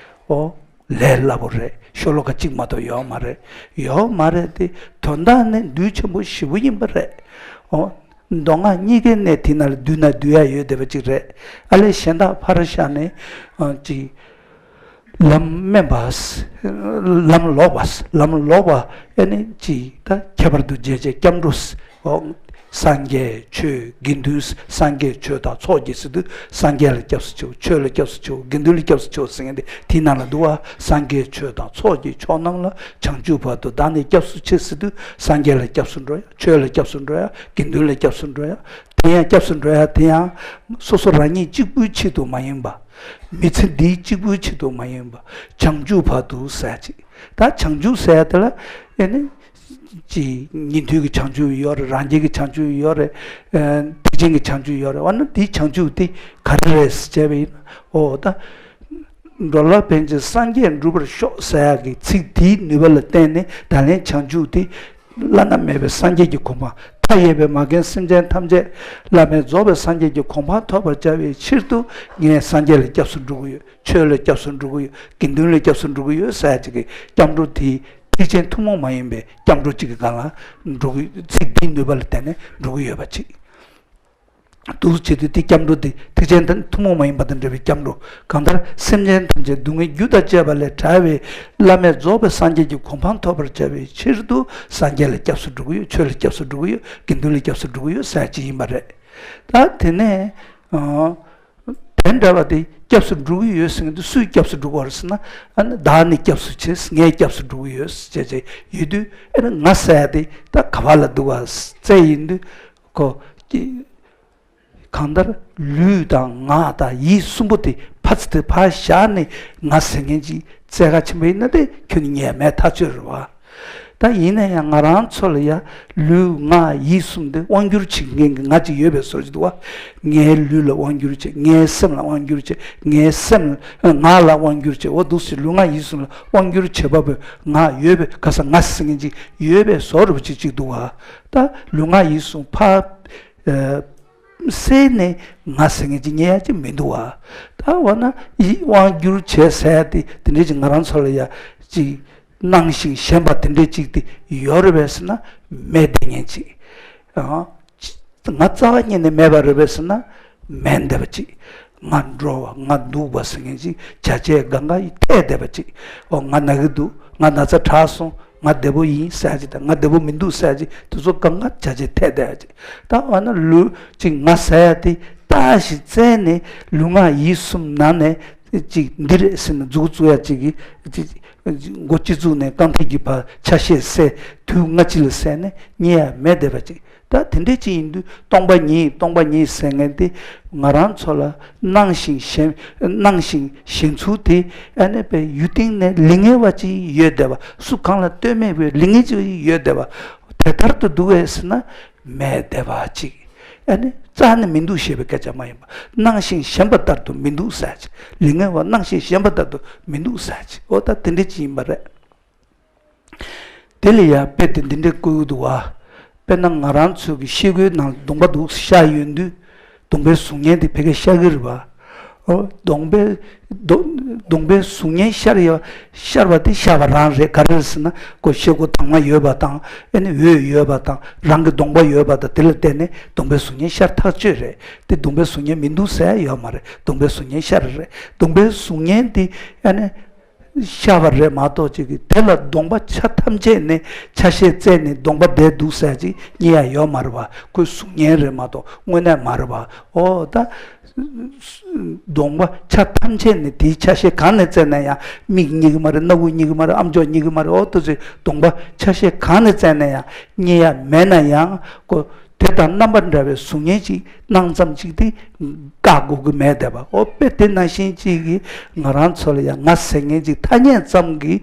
ཨོ་ལས་སླ་པོ་རེད། ཤོ་ལོ་ཀ་གཅིག་མ་གཏོགས་ཡོད་མ་རེད། ཡོད་མ་རེད་དེ་དོན་དག་ནི་འདུས་ཆེན་པོ་ཞེ་པོ་ཡིན་པ་རེད། ཨོ་མདོ་སྔགས་གཉིས་ཀའི་གནད་དེ་ན་ལ་བསྡུས་ན་བསྡུ་ཡ་ཡོད་བསྡད་པ་ཅིག་རེད། ཨ་ལས་གཞན་དག་ཕར་བཞག་ནས་ཨ་ཅིག་ལམ་དམན་པ། ལམ་ལོག་པ། ལམ་ལོག་པ་ཨེ་ནི་ཅིག་ད་ཁྱད་པར་དུ་འབྱེད་བྱེད་སྐྱབས་འགྲོ། འོ། སངས་རྒྱས་ཆོས་དགེ་འདུན། སངས་རྒྱས་ཆོས་དང་ཚོགས་ཀྱི་ཟེར་དུས་སངས་རྒྱས་ལ་སྐྱབས་སུ་མཆིའོ། ཆོས་ལ་སྐྱབས་སུ་མཆིའོ། དགེ་འདུན་ལ་སྐྱབས་སུ་མཆིའོ་ཟེར་མཁན་དེ་དེའི་ནང་ལ་འདུག་བ། སངས་རྒྱས་ཆོས་དང་ཚོགས་ཀྱི་མཆོག་རྣམས་ལ། བྱང་ཆུབ་བར་དུ་བདག་ནི་སྐྱབས་སུ་མཆི་ཟེར་དུས་སངས་རྒྱས་ལ་སྐྱབས་སུ་འགྲོ་ཡ། ཆོས་ལ་སྐྱབས་སུ་འགྲོ་ཡ། དགེ་འདུན་ལ་སྐྱབས་སུ་འགྲོ་ཡ། དེ་ཡང་སྐྱབས་སུ་འགྲོ་ཡ་དེ་ཡང་སོ་སོ་རང་ཉིད་གཅིག་པུའི་ཆེད་དུ་མ་ཡིན་པ། མི་ཚེ་འདིའི་གཅིག་པུའི་ཆེད་དུ་མ་ཡིན་པ། བྱང་ཆུབ་བར་དུ་ཟེར་ཅིག་ད་བྱང་ཆུབ་ཟེར་དེ་ལ་ཨེ་ནི་ཅིག་ཉན་ཐོས་ཀྱི་བྱང་ཆུབ་ཡོད་རེད། རང་རྒྱལ་གྱི་བྱང་ཆུབ་ཡོད་རེད། ཨ་ཐེག་ཆེན་གྱི་བྱང་ཆུབ་ཡོད་རེད། འོ་ན་དེའི་བྱང་ཆུབ་དེ་ག་རེ་རེད་ཟེར་བྱས་པ་ཡིན་ན། འོ་ད་འགྲོ་ལ་ཕན་ཕྱིར་སངས་རྒྱས་འགྲུབ་པར་ཤོག་ཟེར་ཡག་གི་ཚིག་དེའི་ནུས་པ་ལ་བརྟེན་ནས་ད་ལན་བྱང་ཆུབ་དེ་བླ་ན་མེད་པའི་སངས་རྒྱས་ཀྱི་གོ་འཕང་། མཐའ་ཡས་པའི་མ་རྒན་སེམས་ཅན་ཐམས་ཅད་བླ་མེད་རྫོགས་པའི་སངས་རྒྱས་ཀྱི་གོ་འཕང་ཐོབ་པར་བྱ་བའི་ཕྱིར་དུ་ངས་སངས་རྒྱས་ལ་སྐྱབས་སུ་འགྲོ་གི་ཡོད། ཆོས་ལ་སྐྱབས་སུ་འགྲོ་གི་ཡོད། དགེ་འདུན་ལ་སྐྱབས་སུ་འགྲོ་གི་ཡོད་ཟེར་ཡག་ཅིག་གི་སྐྱབས་འགྲོ་དེའི་ ཐེག་ཆེན་ཐུན་མོང་མ་ཡིན་པའི་སྐྱབས་འགྲོ་གཅིག་གི་སྒང་ལ་འགྲོ་གི། ཚིག་འདིའི་ནུས་པ་ལ་བརྟེན་ནས་འགྲོ་གི་ཡོད་པ་གཅིག་འདུག་བྱེད་དུས་དེ་སྐྱབས་འགྲོ་དེ་ཐེག་ཆེན་ཐུན་མོང་མ་ཡིན་པ་དང་འབྲེལ་བའི་སྐྱབས་འགྲོ། གང་ལྟར་སེམས་ཅན་ཐམས་ཅད་སྡུག་བསྔལ་རྒྱུ་དང་བཅས་པ་ལས་བྲལ་བའི་བླ་མེད་རྫོགས་པའི་སངས་རྒྱས་ཀྱི་གོ་འཕང་ཐོབ་པར་བྱ་བའི་ཕྱིར་དུ་སངས་རྒྱས་ལ་སྐྱབས་སུ་འགྲོ་གི་ཡོད། ཆོས་ལ་སྐྱབས་སུ་འགྲོ་གི་ཡོད། དགེ་འདུན་ལ་སྐྱབས་སུ་འགྲོ་གི་ཡོད་ཟེར་ཅིག་ཡིན་པ་རེད། ད་དེ་ནས་ཨ། དེ་འདྲ་བ་དེ་སྐྱབས་སུ་འགྲོ་གི་ཡོད་ཟེར་མཁན་དེ་སུས་སྐྱབས་སུ་འགྲོ་གི་ཡོད་རེད་ཟེར་ན། ཨ་ནི་བདག་ནི་སྐྱབས་སུ་མཆི། ངས་སྐྱབས་སུ་འགྲོ་གི་ཡོད་ཟེར་བྱས་ཡོད་དུས། ཨ་ནི་ང་ཟེར་ཡ་དེ་ད་ག་བ་ལ་འདུག་ག་བཙལ་ཡིན་དུས། ཁོ་གང་ལྟར་ལུས་དང་ངག་དང་ཡིད་གསུམ་པོ་དེ་ཕར་ཚུར་དེ་ཕར་བཞག་ནས་ང་ཟེར་མཁན་ཅིག་བཙལ་ག་ཕྱིན་པ་ཡིན་ན། དེ་ཁྱོན་ནས་རྙེད་མེད་ཐག་ཆོད་རེད་བ། ད་ཡིན་ན་ཡང་ང་རང་ཚོ་ལ་ཡ་ལུས་ངག་ཡིད་གསུམ་དེ་དབང་སྒྱུར་བྱེད་མཁན་གྱི་ང་ཅིག་ཡོད་པའི་བཟོ་ཅིག་འདུག་བ། ངའི་ལུས་ལ་དབང་སྒྱུར་བྱེད། ངའི་སེམས་ལ་དབང་སྒྱུར་བྱེད། ངའི་སེམས་ལ་ངག་ལ་དབང་སྒྱུར་བྱེད། འོ་འདུག་སེ་ལུས་ངག་ཡིད་གསུམ་ལ་དབང་སྒྱུར་བྱེད་པ་པོའི་ང་ཡོད་པའི། ག་ས་ང་ཟེར་མཁན་ཅིག་ཡོད་པའི་བཟོ་འདྲ་པོ་ཅིག་ཅིག་འདུག་བ། ད་ལུས་ངག་ཡིད་གསུམ་ཕར་ཨ། བསལ་ནས་ང་ཟེར་མཁན་ཅིག་རྙེད་ཡ་ཅིག་མི་འདུག་བ། ད་འོ་ན་ཡིད་དབང་སྒྱུར་བྱེད་ཟེར་ཡ་དེ་དེ་འདྲས་ཅིག་ང་རང་ཚོ་ལ་ཡ་ཅིག་སྣང་ཞིང་ཞེན་པ་དེ་འདྲས་ཅིག་དེ་ཡོད་རེད་པས་ཟེར་ན། མེད་བསྡད་མཁན་ཅིག་ཨ། ང་རྩ་བ་ཉིད་ནས་མེད་པ་རེད་པས་ཟེར་ན། མེད་བསྡད་པ་ཅིག་ང་འགྲོ་བ་ང་འདུག་པ་ཟེར་མཁན་ཅིག་བྱ་བྱེད་གང་ག་ཡི་ཐེ་བསྡད་པ་ཅིག་འོ་ང་ན་གི་འདུག་ང་ན་ཚ་དྲག་སོང་། ང་བདེ་པོ་ཡིན་ཟེར་ཅིག་དང་། ང་བདེ་པོ་མི་འདུག་ཟེར་ཅིག་དེ་ཚོ་གང་ག་བྱ་བྱེད་ཐེ་བསྡད་པ་ཅིག་ད་འོ་ན་ལུས་ཅིག་ང་ཟེར་ཡ་དེ་ལྟ་ཞིག་བཙལ་ནས་ལུས་ངག་ཡིད་གསུམ་ནང་ནས་ཅིག་འདི་རེད་ཟེར་ནས་མཛུབ་བཙུགས་ཡ་ཅིག་གི་ཅིག་མགོ་སྤྱི་གཙུག་ནས་རྐང་མཐིལ་གྱི་བར་ཆ་ཤས་བསལ། དུས་སྔ་ཕྱི་ལ་བསལ་ནས་རྙེད་ཡ་མེད་བསྡད་པ་ཅིག་ད་དེ་འདྲས་ཅིག་ཡིན་དུས་སྟོང་པ་ཉིད་སྟོང་པ་ཉིད་ཟེར་མཁན་དེ་ང་རང་ཚོ་ལ་སྣང་ཞིང་ཞེན། སྣང་ཞིང་ཞེན་ཚུལ་དེ་ཨ་ནི་པའི་ཡུལ་སྟེང་ནས་ལིང་ངེ་བ་ཅིག་ཡོད་བསྡད་པ། སུ་གང་ལ་ལྟོས་མེད་པའི་ལིང་ངེ་ཅིག་ཡོད་བསྡད་པ། དེ་ལྟར་དུ་འདུག་གས་ཟེར་ན་མེད་བསྡད་པ་ཅིག་ཨ་ནི་རྩ་ནས་མི་འདུག་ཞེས་པའི་སྐད་ཆ་མ་ཡིན་པ། སྣང་ཞིང་ཞེན་པ་ལྟར་དུ་མི་འདུག་ཟེར་ཅིག་ལིང་ངེ་བ་སྣང་ཞིང་ཞེན་པ་ལྟར་དུ་མི་འདུག་ཟེར་ཅིག་འོ་ད་དེ་འདྲས་ཅིག་ཡིན་པ་རེད། དེ་ལ་ཡང་དཔེ་དེ་འདི་འདྲས་བཀོད་ཀྱི་འདུག་བ། དཔེར་ན་ང་རང་ཚོ་གི་ཤེལ་སྒོའི་ནང་ལ་གདོང་པ་འདུག་ཤར་ཡོང་དུས། གདོང་པའི་གཟུགས་བརྙན་དེ་ཕ་གིར་ཤར་གྱི་རེད་བ། ཨོ། གདོང་པའི་གདོང་གདོང་པའི་གཟུགས་བརྙན་ཤར་ཡ། ཤར་བ་དེ་ཤར་བ་རང་རེད། ག་རེ་རེད་ཟེར་ན། ཁོ་ཤེལ་སྒོ་དྭངས་མ་ཡོད་པ་དང་། ཨ་ནི་འོད་ཡོད་པ་དང་། རང་གི་གདོང་པ་ཡོད་པ་དང་། དེ་ལ་བརྟེན་ནས་གདོང་པའི་གཟུགས་བརྙན་ཤར་ཐག་ཆོད་རེད། དེ་གདོང་པའི་གཟུགས་བརྙན་མི་འདུག་ཟེར་ཡ་ཡོད་མ་རེད། གདོང་པའི་གཟུགས་བརྙན་ཤར་རེད། གདོང་པའི་གཟུགས་བརྙན་དེ་ཨ་ནི། ཤར་བ་རེད་མ་གཏོགས་ཅིག་གིས་དེ་ལ་གདོང་པ་ཆ་ཐམས་ཅད་ནས་ཆ་ཤས་བཙལ་ནས་གདོང་པ་བསྡད་འདུག་ཟེར་ཅིག་རྙེད་ཡ་ཡོད་མ་རེད་བ། ཁོའི་གཟུགས་བརྙན་རེད་མ་གཏོགས་དངོས་གནས་མ་རེད་བ། ཨོ་ད། གདོང་པ་ཆ་ཐམས་ཅད་ནས་དེའི་ཆ་ཤས་གང་ནས་བཙལ་ན་ཡང་མིག་རྙེད་ཀྱི་མ་རེད། སྣ་བུག་རྙེད་ཀྱི་མ་རེད། ཨམ་ཅོག་རྙེད་ཀྱི་མ་རེད། ཨོ་ད་ཚོའི་གདོང་པ་ཆ་ཤས་གང་ནས་བཙལ་ན་ཡང་རྙེད་ཡ་མེད་ན་ཡང་ཁོ། དེ་དང་རྣམ་པ་འདྲ་བའི་གཟུགས་བརྙན་ཅིག་སྣང་ཙམ་ཅིག་དེ་བཀག་དགོས་ཀྱི་མེད་བསྡད་པ། ཨོ་དཔེ་དེ་ནང་བཞིན་ཅིག་གིས་ང་རང་ཚོ་ལ་ཡང་ང་ཟེར་མཁན་ཅིག་ཐ་སྙད་ཙམ་གྱིས་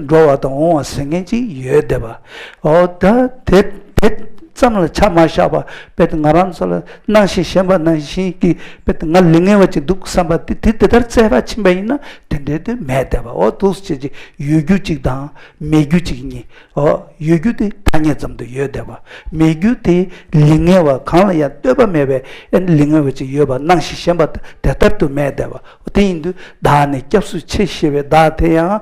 འགྲོ་བ་དང་འོང་བ་ཟེར་མཁན་ཅིག་ཡོད་བསྡད་པ། ཨོ་ད་དེ་དེ་ཙམ་ལ་ཆ་མ་བཞག་པ། དཔེ་དེ་ང་རང་ཚོ་ལ་སྣང་ཞིང་ཞེན་པ་ནང་བཞིན་གྱི་དཔེ་དེ་ང་ལིང་ངེ་བ་ཅིག་འདུག་བསམ་པ་དེ་དེ་དེ་ལྟར་བཙལ་བར་ཕྱིན་པ་ཡིན་ན་དེ་འདྲའི་དེ་མེད་བསྡད་པ། ཨོ་འདུག་སེ་བྱས་ཅིག་ཡོད་རྒྱུ་ཅིག་དང་མེད་རྒྱུ་ཅིག་གཉིས། ཨོ། ཡོད་རྒྱུ་དེ་ཐ་སྙད་ཙམ་དུ་ཡོད་བསྡད་པ། མེད་རྒྱུ་དེ་ལིང་ངེ་བ་གང་ལ་ཡང་ལྟོས་པ་མེད་པའི་ཨེ་ལིང་ངེ་བ་ཅིག་ཡོད་པ། སྣང་ཞིང་ཞེན་པ་དེ་ལྟར་དུ་མེད་བསྡད་པ། དེ་ཡིན་དུས་བདག་ནི་སྐྱབས་སུ་མཆི་ཞེས་པའི་བདག་དེ་ཡང་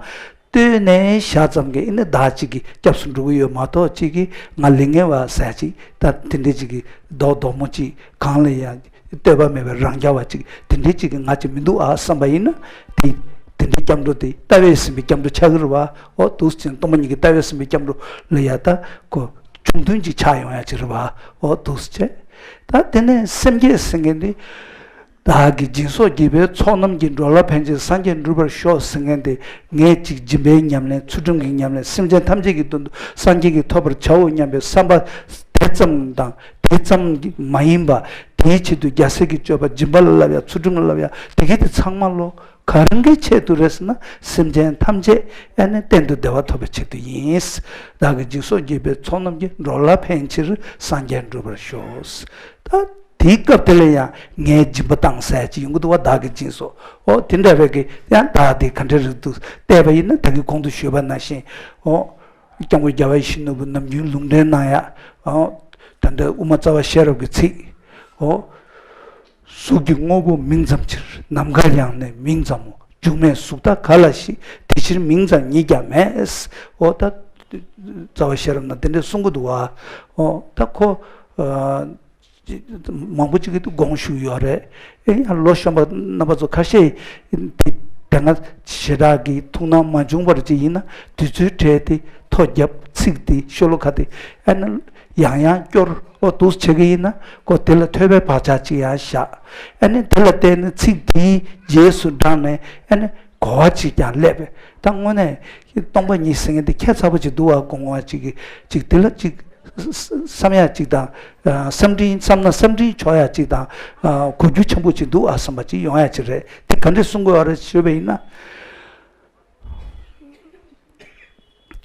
ལྟོས་ནས་བཞག་ཙམ་གྱིས་ཨེ་ནི་བདག་གཅིག་གིས་སྐྱབས་སུ་འགྲོ་གི་ཡོད་མ་གཏོགས། གཅིག་གིས་ང་ལིང་ངེ་བ་ཟེར་ཅིག་ད་དེ་འདྲ་ཅིག་གིས་རྡོག་རྡོག་མོ་ཅིག་གང་ལ་ཡང་ལྟོས་པ་མེད་པའི་རང་རྐྱ་བ་ཅིག་དེ་འདྲའི་ཅིག་གི་ང་ཅིག་མི་འདུག་ཨ་བསམ་པ་ཡིན་ན། དེ་དེ་འདྲའི་སྐྱབས་འགྲོ་དེ་ལྟ་བས་ཟིན་པའི་སྐྱབས་འགྲོ་ཆགས་ཀྱི་རེད་བ། ཨོ་འདུག་སེ་བྱས་ནས་སྟོང་པ་ཉིད་ཀྱི་ལྟ་བས་ཟིན་པའི་སྐྱབས་འགྲོ་ལ་ཡ་ད་ཁོ་ཆུང་དོན་ཅིག་ཆགས་ཡོང་ཡ་ཅིག་རེད་བ། ཨོ་འདུག་སེ་བྱས། ད་དེ་ནས་སེམས་བསྐྱེད་ཟེར་མཁན་དེ། བདག་གིས་སྦྱིན་སོགས་བགྱིས་པའི་ཚོགས་རྣམས་ཀྱིས། འགྲོ་ལ་ཕན་ཕྱིར་སངས་རྒྱས་འགྲུབ་པར་ཤོག་ཟེར་མཁན་དེ། ངས་ཅིག་སྦྱིན་པའི་ཉམས་ལེན། ཚུལ་ཁྲིམས་ཀྱི་ཉམས་ལེན། སེམས་ཅན་ཐམས་ཅད་ཀྱི་དོན་དུ་སངས་རྒྱས་ཀྱིས་ཐོབ་པར་བྱའོ་སྙམ་པའི་བསམ་པ་དེ་ཙམ་དང་དེ་ཙམ་མ་ཡིན་པ། དེའི་ཆེད་དུ་རྒྱལ་སྲས་ཀྱི་སྤྱོད་པ། སྦྱིན་པ་ལ་བསླབ་ཡ། ཚུལ་ཁྲིམས་ལ་བསླབ་ཡ། དེ་གས་དེ་ཚང་མ་ལོ་ག་རང་གི་ཆེད་དུ་རེད་ཟེར་ན། སེམས་ཅན་ཐམས་ཅད་ཨ་ནི་གཏན་དུ་བདེ་བ་ཐོབ་པའི་ཆེད་དུ་ཡིན། བདག་གིས་སྦྱིན་སོགས་བགྱིས་པའི་ཚོགས་རྣམས་ཀྱིས། འགྲོ་ལ་ཕན་ཕྱིར་སངས་རྒྱས་འགྲུབ་པར་ཤོག་ད་དེའི་སྐབས་དེ་ལ་ཡང་ངས་སྦྱིན་པ་བཏང་ཟེར་ཅིག་ཡོང་གི་འདུག་བ། བདག་གིས་སྦྱིན་སོགས། ཨོ་དེ་འདྲ་བའི་གི་ཡང་བདག་དེ་ག་འདྲ་རེད་འདུག་བལྟས་པ་ཡིན་ན། ད་གིན་གོང་དུ་ཞུས་པ་ནང་བཞིན། ཨོ། སྐྱབས་མགོན་རྒྱལ་བ་ཡིད་བཞིན་ནོར་བུ་ནམ་རྒྱུན་ལུང་འདྲེན་གནང་ཡ། ཨོ། ད་ལྟ་དབུ་མ་རྩ་བ་ཤེས་རབ་ཀྱི་ཚིག་ཨོ། གཟུགས་ཀྱི་དངོས་པོ་མིང་ཙམ་ཕྱིར། ནམ་མཁའ་ཡང་ནི་མིང་ཙམ་མོ། འགྱུར་མེད་གཟུགས་དག་ག་ལ་ཞིག་དེ་ཕྱིར་མིང་ཙམ་ཉིད་ཀྱང་མེད། ཨོ་ད། རྩ་བ་ཤེས་རབ་ན་དེ་འདྲས་གསུང་གི་འདུག་བ། ཨོ་ད་ཁོ་ཨ་མང་པོ་ཅིག་གིས་དགོངས་ཞུས་ཡོད་རེད། ཨེ་ཡང་ལོ་གཞོན་པ་རྣམ་པ་ཚོ་ཁ་ཤས་དེ་དེ་སྔ་ཞེ་དྲག་གི་ཐུགས་སྣང་མ་བྱུང་བར་ཅིག་ཡིན་ན་དུས་ཚོད་སྤྲད་དེ་ཐོ་བརྒྱབ་ཚིག་དེ་ཤོ་ལོ་ཀ་དེ་ཨ་ནི་ཡང་ཡང་སྐྱོར་ཨོ་འདུག་བྱེད་ཀྱི་ཡིན་ན་ཁོ་དེ་ལ་ཐོས་པའི་བག་ཆགས་ཅིག་ཡང་བཞག་ཨ་ནི་དེ་ལ་བརྟེན་ནས་ཚིག་དེའི་རྗེས་སུ་འབྲངས་ནས་ཨ་ནི་གོ་བ་ཅིག་ཀྱང་སླེབས་པས། ད་དངོས་གནས་སྟོང་པ་ཉིད་ཟེར་མཁན་དེ་ཁྱད་མཚར་པོ་ཅིག་འདུག་ཨ། དགོངས་པ་ཅིག་གིས་ཅིག་དེ་ལ་ཅིག་བསམ་ཡག་ཅིག་དང་བསམ་འཕྲིན་བསམ་ན་བསམ་འཕྲིན་འཆོར་ཡག་ཅིག་དང་གོ་རྒྱུ་ཆེན་པོ་ཅིག་འདུག་ཨ་བསམ་པ་ཅིག་ཡོང་ཡག་ཅིག་རེད། དེ་ག་འདྲས་གསུང་དགོས་པ་རེད་ཞུས་པ་ཡིན་ན།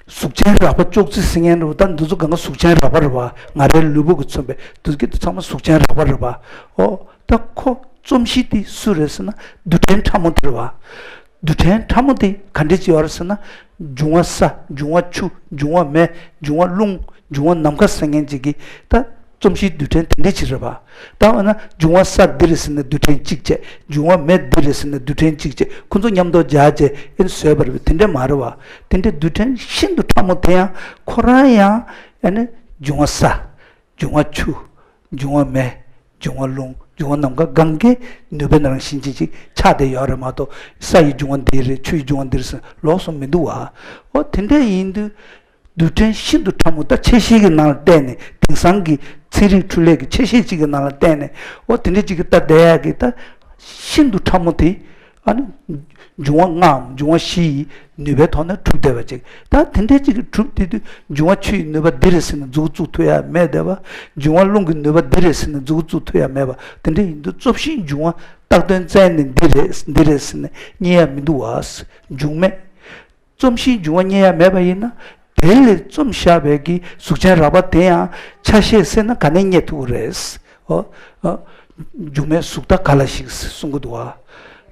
གཟུགས་ཅན་རགས་པ་ཅོག་ཙེ་ཟེར་མཁན་རེད་བ། ད་འདི་ཚོ་གང་ག་གཟུགས་ཅན་རགས་པ་རེད་བ། ང་རའི་ལུས་པོ་གིས་མཚོན་པའི་འདི་གི་དེ་ཚང་མ་གཟུགས་ཅན་རགས་པ་རེད་བ། ཨོ་ད་ཁོ་རྩོམ་གཞི་དེ་སུ་རེད་ཟེར་ན་རྡུལ་ཕྲན་ཕྲ་མོ་དེ་རེད་བ། རྡུལ་ཕྲན་ཕྲ་མོ་དེ་ག་འདྲས་ཅིག་ཡོད་རེད་ཟེར་ན། འབྱུང་བ་ས། འབྱུང་བ་ཆུ། འབྱུང་བ་མེ། འབྱུང་བ་རླུང་། འབྱུང་བ་ནམ་མཁའ་ཟེར་མཁན་ཅིག་གིས་ད་རྩོམ་གཞིའི་རྡུལ་ཕྲན་དེ་འདྲས་ཅིག་རེད་བ། ད་འོ་ན་འབྱུང་བ་ས་འདི་རེད་ཟེར་ན་རྡུལ་ཕྲན་གཅིག་བྱས། འབྱུང་བ་མེ་འདི་རེད་ཟེར་ན་རྡུལ་ཕྲན་གཅིག་བྱས། ཁོ་ཚོ་མཉམ་དུ་སྦྱར་བྱས་ཨེ་བཟོས་པ་རེད་བ། དེ་འདྲས་མ་རེད་བ། དེ་འདྲས་རྡུལ་ཕྲན་ཤིན་ཏུ་ཕྲ་མོ་དེ་ཡང་ཁོ་རང་ཡང་ཨ་ནི་འབྱུང་བ་ས། འབྱུང་བ་ཆུ། འབྱུང་བ་མེ། འབྱུང་བ་རླུང་། འབྱུང་བ་ནམ་མཁའ་གང་གའི་ནུས་པའི་རང་བཞིན་ཅན་ཅིག་ཆགས་བསྡད་ཡོད་རེད་མ་གཏོགས་ས་ཡི་འབྱུང་བ་འདི་རེད། ཆུ་ཡི་འབྱུང་བ་འདི་རེད་ཟེར་ལོགས་སུ་མི་འདུག་བ། ཨོ་དེ་འདྲས་ཡིན་དུས། རྡུལ་ཕྲན་ཤིན་ཏུ་ཕྲ་མོ་ད་ཆ་ཤས་ཀྱི་ནང་ལ་བལྟས་ནས་དེང་སང་གི་ཚན་རིག་འཕྲུལ་ལས་ཀྱི་ཆ་ཤས་གཅིག་གི་ནང་ལ་བལྟས་ནས་ཨོ་དེ་འདྲ་གཅིག་གི་ལྟ་བསྡད་ཡག་གི་ད་ཤིན་ཏུ་ཕྲ་མོ་དེ་ཨ་ནི་འབྱུང་བ་ལྔའམ་འབྱུང་བ་བཞི་ཡི་ནུས་པའི་ཐོག་ནས་གྲུབ་བསྡད་པ་ཅིག་ད་དེ་འདྲ་གཅིག་གི་གྲུབ་བསྡད་དུས་འབྱུང་བ་ཆུ་ཡི་ནུས་པ་འདི་རེད་ཟེར་ནས་མཛུབ་བཙུགས་ཐུབ་ཡག་མེད་བསྡད་པ། འབྱུང་བ་རླུང་གི་ནུས་པ་འདི་རེད་ཟེར་ནས་མཛུབ་བཙུགས་ཐུབ་ཡག་མེད་པ། དེ་འདྲ་ཡིན་དུས་རྩོམ་གཞིའི་འབྱུང་བ་བཏགས་དོན་བཙལ་ནས་འདི་རེད་འདི་རེད་ཟེར་ནས་རྙེད་ཡག་མི་འདུག་བ། འབྱུང་མེད། རྩོམ་གཞིའི་འབྱུང་བ་རྙེད་ཡག་མེད་པ་ཡིན་ན། དེ་ལས་རྩོམ་བཞག་པའི་གི་གཟུགས་ཅན་རགས་པ་དེ་ཡང་ཆ་ཤས་བསྲེས་ན་ག་ནས་རྙེད་ཐུབ་ཀྱི་རེད། ཨོ། ཨོ། འབྱུང་མེད་གཟུགས་ད་ག་ལ་ཞིག་གསུང་གི་འདུག་བ།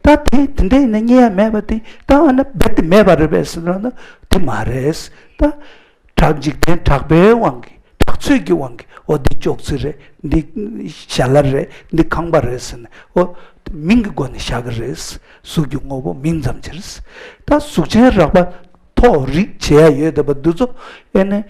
ད་དེ་དེ་འདྲ་ཡིན་ན་རྙེད་ཡག་མེད་པ་དེ་ད་ཨ་ན་རྦད་དེ་མེད་པ་རེད་པས་ཟེར་ན་དེ་མ་རེད། ད་གྲགས་འཇིག་རྟེན་གྲགས་པའི་དབང་གིས་གྲགས་ཚོད་ཀྱི་དབང་གིས་ཨོ་འདི་ཅོག་ཙེ་རེད། འདི་ཞལ་ལག་རེད། འདི་ཁང་པ་རེད་ཟེར་ནས་ཨོ་མིང་གི་སྒོ་ནས་བཞག་གི་རེད། གཟུགས་ཀྱི་དངོས་པོ་མིང་ཙམ་གྱིས། ད་གཟུགས་ཅན་རགས་པ་ཐོགས་རིག་བྱེད་ཡ་ཡོད་བསྡད་པ་འདི་ཚོ་ཨེ་ནི་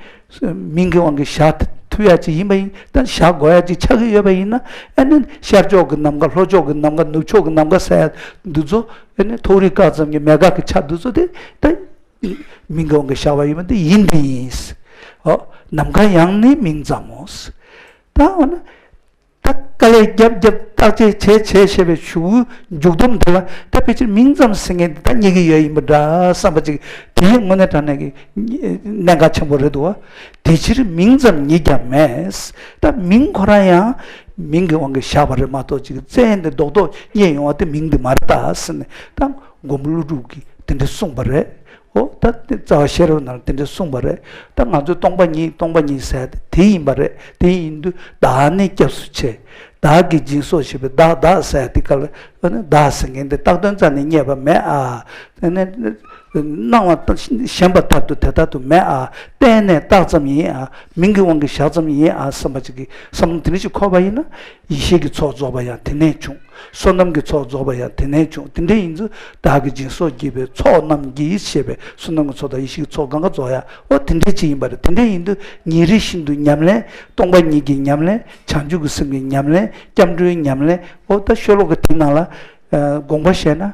མིང་གི་དབང་གིས་བཞག་ཐུབ་ཡ་ཅིག་ཡིན་པ་ཡིན། ད་བཞག་དགོས་ཡ་ཅིག་ཆགས་ཀྱི་ཡོད་པ་ཡིན་ན་ཨེ་ནི་ཤར་ཕྱོགས་ཀྱི་ནམ་མཁའ། ལྷོ་ཕྱོགས་ཀྱི་ནམ་མཁའ། ནུབ་ཕྱོགས་ཀྱི་ནམ་མཁའ་ཟེར་ཡ་འདི་ཚོ་ཨེ་ནི་ཐོགས་རིག་བཀག་ཙམ་གྱི་མེད་དགག་གི་ཆ་འདི་ཚོ་དེ་ད་མིང་གི་དབང་གིས་བཞག་པ་ཡིན་པ་འདི་ཡིན་འདི་ཡིན། ཨོ། ནམ་མཁའ་ཡང་ནི་མིང་ཙམ་མོ། ད་འོ་ན། ད་དཀའ་ལས་རྒྱབ་རྒྱབ་བརྟག་དཔྱད་བྱས་བྱས་བྱས་པའི་གཞུག་གུ་མཇུག་སྡོམ་དེ་ལ་ད་ཕལ་ཆེར་མིང་ཙམ་ཟེར་མཁན་འདི་ད་རྙེད་ཀྱི་ཡོད་ཡིན་པ་འདྲ་བསམ་པ་ཅིག་དེ་དངོས་གནས་དྲང་གནས་ཀྱི་གནད་འགག་ཆེན་པོ་རེད་འདུག་བ། དེ་ཕྱིར་མིང་ཙམ་ཉིད་ཀྱང་མེད། ད་མིང་ཁོ་རང་ཡང་མིང་གི་དབང་གིས་བཞག་པ་རེད་མ་གཏོགས་ཅིག་བཙལ་ནས་རྡོག་རྡོག་རྙེད་ཡོང་བ་དེ་མིང་འདི་མ་རེད་ད་ཟེར་ནས་ད་མགོན་པོ་ཀླུ་སྒྲུབ་ཀྱིས་དེ་འདྲ་གསུངས་པ་རེད། ཨོ་ད་དེ་རྩ་བ་ཤེས་རབ་ནང་ལ་དེ་འདྲ་གསུངས་པ་རེད། ད་ང་ཚོས་སྟོང་པ་ཉིད་སྟོང་པ་ཉིད་ཟེར་དེ་དེ་ཡིན་པ་རེད། དེ་ཡིན་དུས་བདག་ནི་སྐྱབས་སུ་མཆི། བདག་གིས་སྦྱིན་སོགས་བྱས་པའི་བདག་བདག་ཟེར་དེ་ག་ལ་ཨ་ནི་བདག་ཟེར་མཁན་དེ་བཏགས་དོན་རྩ་ནས་རྙེད་པ་མེད་ཨ། ཨ་ནི་སྣང་བ་ཞེན་པ་ལྟར་དུ་དེ་ལྟར་དུ་མེད་ཨ། བརྟེན་ནས་བཏགས་ཙམ་ཡིན་ཨ། མིང་གི་དབང་གིས་བཞག་ཙམ་ཡིན་ཨ་བསམ་པ་ཅིག་གི་བསམ་བློ་དེ་འདྲ་ཞིག་འཁོར་བ་ཡིན་ན་ཡེ་ཤེས་ཀྱི་ཚོགས་རྫོགས་པ་ཡང་དེ་ནས་བྱུང་། བསོད་ནམས་ཀྱི་ཚོགས་རྫོགས་པ་ཡང་དེ་ནས་བྱུང་། དེ་འདྲ་ཡིན་ཚུལ་བདག་གིས་སྦྱིན་སོགས་བགྱིས་པའི་ཚོགས་རྣམས་ཀྱིས་ཞེས་པའི་བསོད་ནམས་ཀྱི་ཚོགས་དང་ཡེ་ཤེས་ཀྱི་ཚོགས་གང་ག་རྫོགས་ཡ་ཨོ་དེ་འདྲ་ཅིག་ཡིན་པ་རེད། དེ་འདྲ་ཡིན་དུས་ཉིན་རེ་བཞིན་དུ་ཉམས་ལེན། སྟོང་པ་ཉིད་ཀྱི་ཉམས་ལེན། བྱང་ཆུབ་ཀྱི་སེམས་ཀྱི་ཉམས་ལེན། སྐྱབས་འགྲོའི་ཉམས་ལེན། ཨོ་ད་ཤོ་ལོ་ཀ་དེའི་ནང་ལ་དགོངས་པ་བཞེས་ན་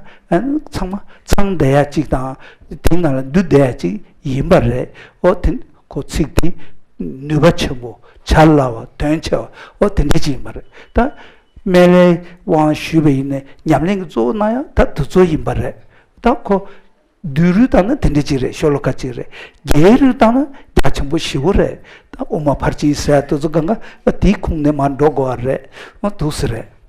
ཚང་མ་ཚང་བསྡད་ཡ་ཅིག་དང་དེའི་ནང་ལ་འདུས་བསྡད་ཡ་ཅིག་ཡིན་པ་རེད། ཨོ་དེ་ཁོ་ཚིག་དེ་ནུས་པ་ཆེན་པོ། བྱ་སླ་བ། དོན་ཆེ་བ། ཨོ་དེ་འདྲ་ཅིག་ཡིན་པ་རེད་ད། སྨན་བླའི་དབང་ཞུས་པ་ཡིན་ནའི་ཉམས་ལེན་གྱི་གཙོ་བོ་ན་ཡང་ད་དེ་ཚོ་ཡིན་པ་རེད། ད་ཁོ་བསྡུས་རུས་བཏང་ན་དེ་འདྲ་ཅིག་རེད། ཤོ་ལོ་ཀ་གཅིག་རེད། རྒྱས་རུས་བཏང་ན་རྒྱ་ཆེན་པོ་ཞེ་པོ་རེད། ད་དབུ་མ་ཕར་ཕྱིན་ཟེར་ཡ་དེ་ཚོ་གང་ག་དེའི་ཁུངས་ནས་མར་འགྲོ་དགོས་པ་རེད། འོ་འདུག་སེ་རེད།